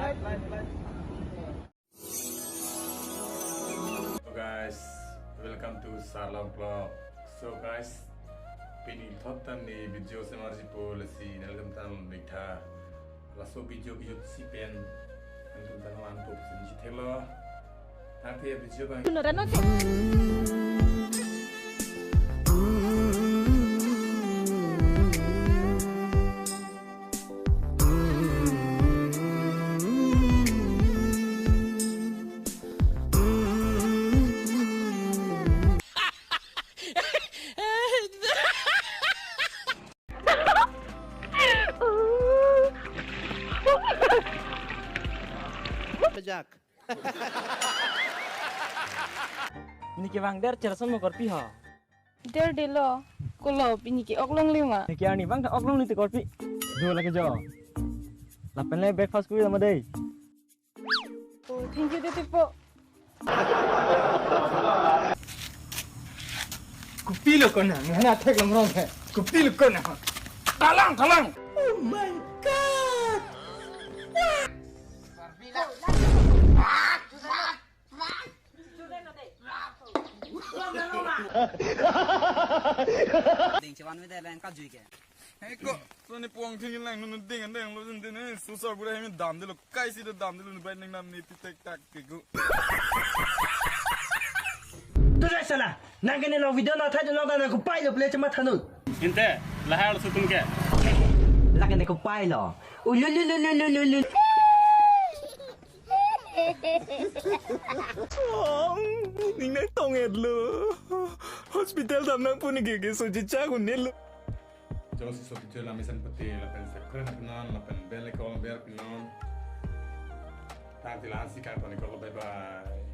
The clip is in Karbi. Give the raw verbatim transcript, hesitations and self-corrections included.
So guys, welcome to Sarlong Vlog. So guys, pini thot ta ne video semarji po, lasi nelitum tan nitha laso video kejut si pen nelitum tan an po pusi ningje theklo. Nanti ya video bang. Pajak. Ini ke bang der cerson mo korpi ho. Der delo. Kulo pini ke oklong lima. Ini ke ani bang oklong lite korpi. Jo lagi jo. Lapen le breakfast kuri lama dei. Oh, thank you tete po. Kopi lo kona, nana thek long rong he. Kopi lo kona. Talang, talang. Oh my God. Ding chewan mi de len ka jui ke. Hei ko, so ni puang thing lang nun ding an ding lo jin din, eh, susar bura hemi dam dilo, kaisi do dam dilo, ni bai nang nam ni pitek tak ke gu. Tu dai sala, nang ke ne lo video na tha jo na da na ko pai lo ple chama thanun. Inte, lahar sutum ke. Lake ne ko pai lo. Ululululululu. Ning nang tong et lo. Hospital dam nang puni ke ke so chicha ko ne lo. Jongsi so video la mesen pati lapen subscribe pinon lapen bell icon ber pinon. Tang tilan si kai poni ko, bye bye.